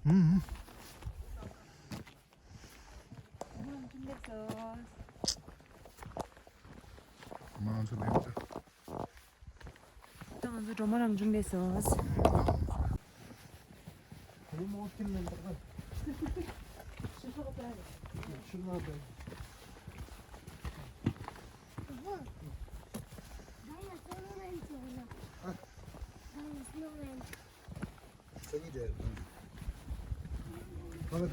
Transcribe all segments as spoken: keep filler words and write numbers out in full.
ཨུམ། མང་ཚོ་མེད་པ། ད་ང་ཚོ་སྒྲོལ་མ་རང་བྱུང་སླེབས་སོང་། Hello.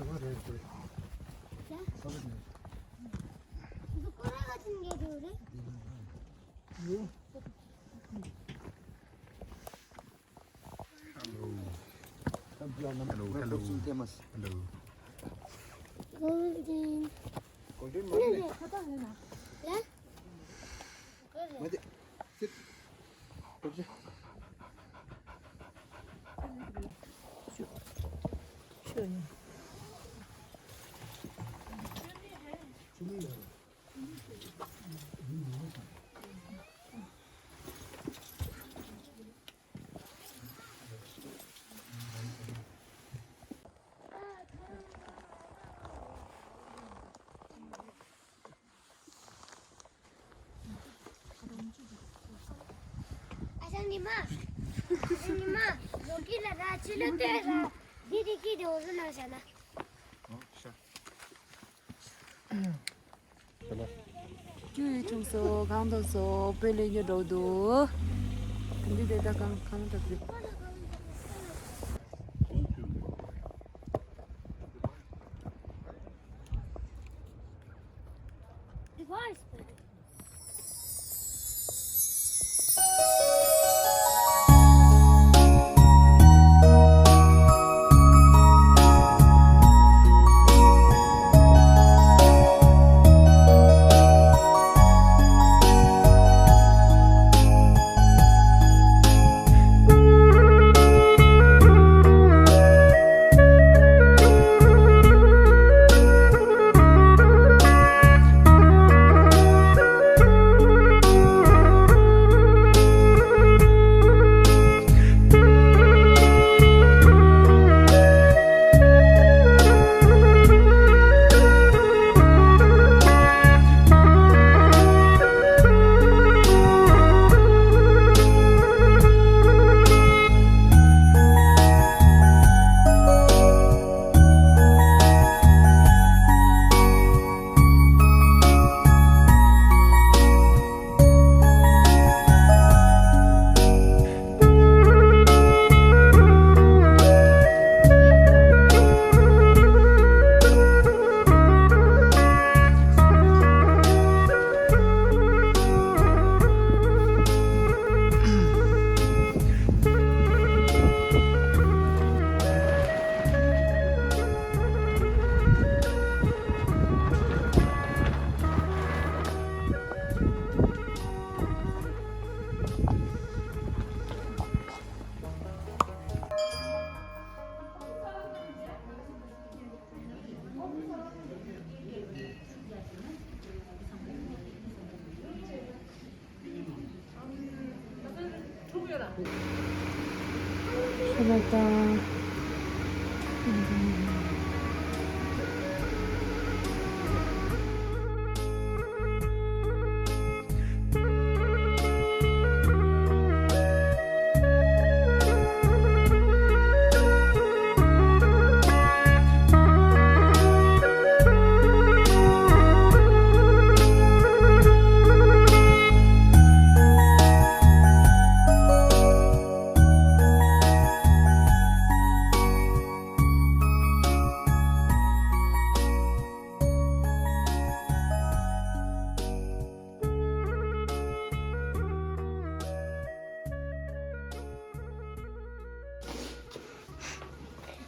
Hello, hello. Hello. Golden. Golden morning. Yeah? Sit. ཨ་ཞང་ཉི་མ། ཉི་མ། ལོ་ཀི་ལ་ར་ཆི་ལོ་ཏེ་ར། དི་རི་ཀི་དེ་འོ་རུ་ན་ཤ་ན། ཁྱོད་ཡི་ཆུང་སོ་གང་དུ་སོ་པེ་ལེ་ཉོ་འགྲོ་འདུག་འདི་དེ་ད་གང་གང་འགྲོ་འདུག་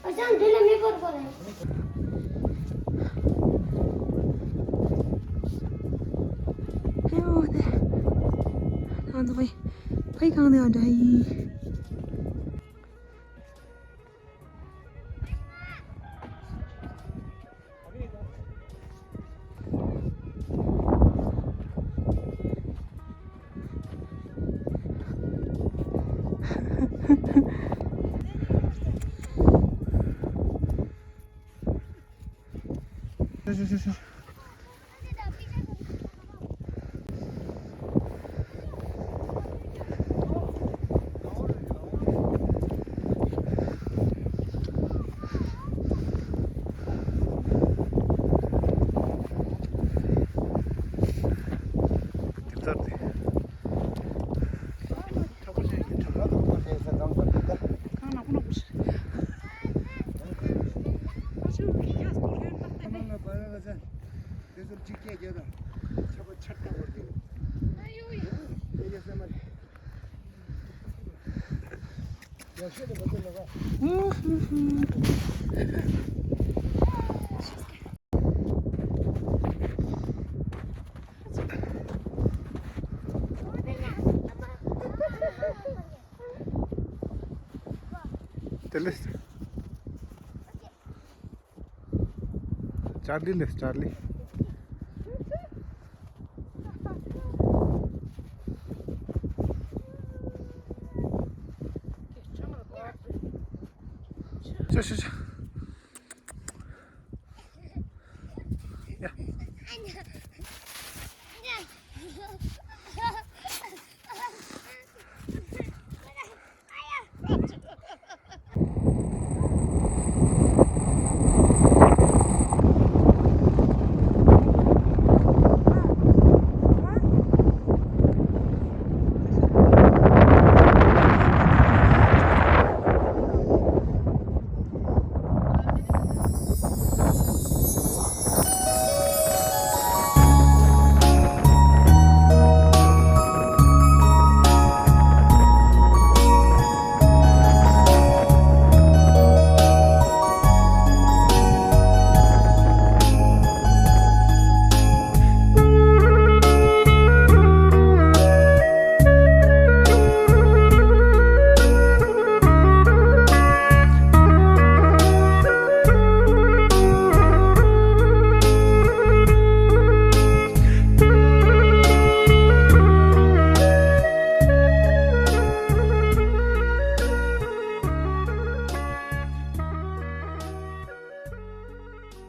ཨ་ཅང་འདི་ལ་མི་བོར་བོར། ཧེ་འོ་དེ། ང་ཚོ་ཕའི་ཕའི་གང་དེ་འདྲ་ཡིན། འདི་ལྟར་དེ། གང་ན་ཁོ་ན་ཁུ་ཤི། ཨ་ཅུ་ཡ་སྟོར་ཡོད་ད་ལྟ་ནས། དེ་ཚོར་གཅིག་སྐད་རྒྱག་དང་། ཆབ་པ་ཆར་ལྟ་བུར་རྒྱག་ཨ་ཡོ་ཡ། དེ་རྒྱག་སེམས་མ་རེད། ཡ་ཤོད་དེ་མ་ཐུབ་ལ་བ། དེ་ལས། ཅར་ལི་ལས་ཅར་ལི། ཤ་ཤ་ཤ།